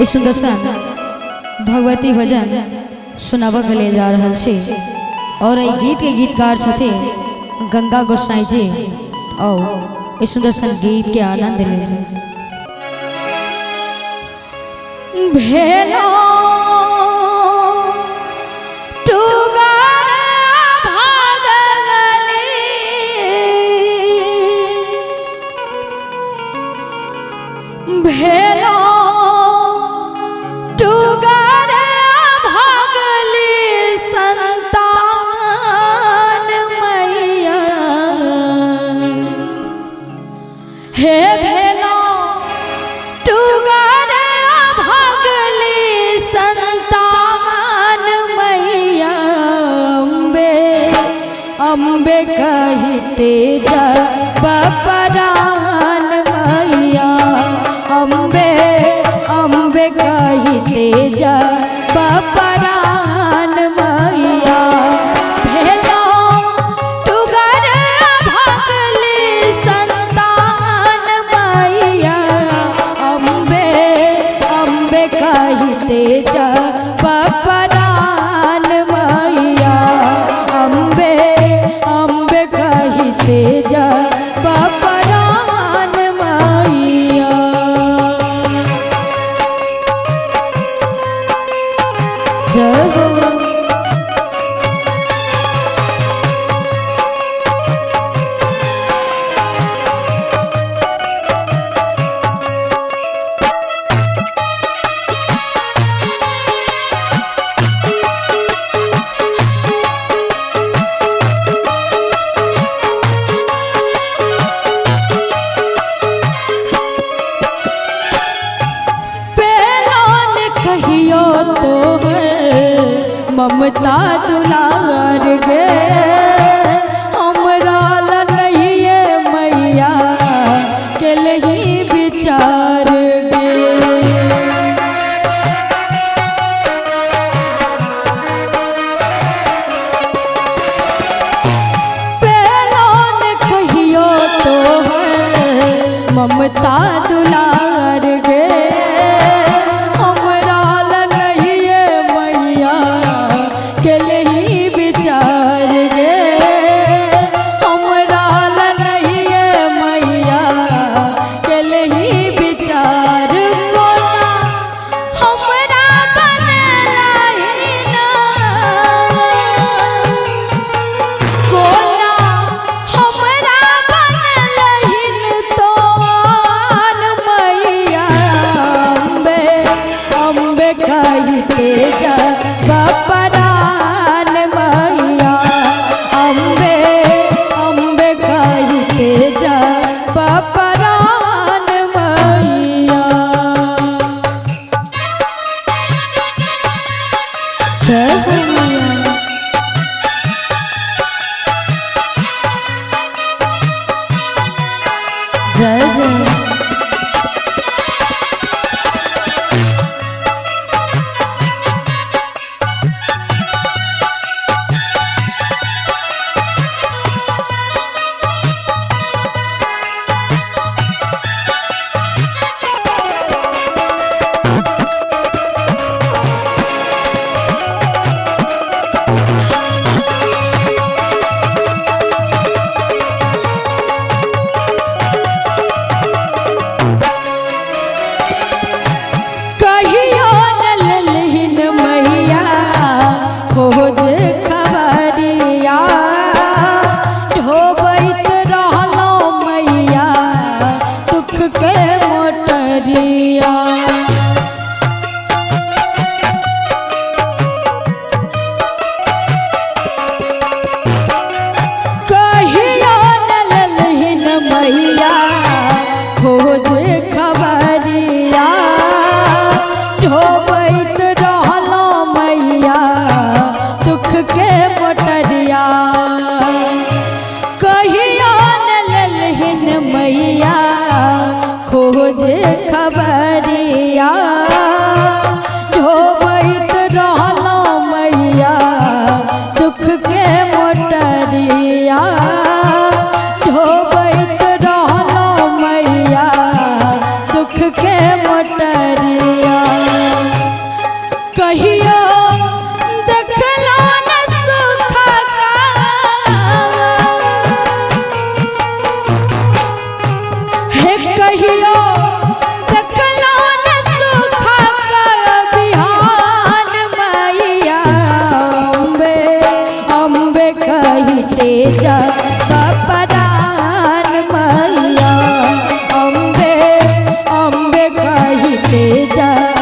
ई सुंदर सन भगवती भजन सुनाबऽ के लेल जा रहल छी और एहि गीत के गीतकार छथिन गंगा गोसाई जी और ई सुंदर सन गीत के आनंद ले जाए। भेलो टुगर भागली, भेलो टुगर भागली संतान मैया, हे भेलो टुगर भागली संतान मैया। अम्बे अम्बे कहते जा परान मैया, अम्बे अम्बे कहते जा परान मैया। भेलो टुगर भागली संतान मैया, अम्बे अम्बे कहते जा परान मैया, अम्बे अम्बे कहते जा परान मैया। जय हो। पेलोन कहियो तो है ममता दुलार गे, हमरा ला नहीं मैया के लही विचार गे। पेलोन कहियो तो है ममता दुलार गे, हमरा ला नहीं मैया के लही विचार गे, हमरा ला नहीं मैया के लही विचार। कोना हमरा बनलही ना, कोना हमरा बनलहिन तोर मैया। अम्बे अम्बे कहते जा परान मैया, अम्बे अम्बे कहते जा परान मैया। जय हो मैया। जय जय। जा।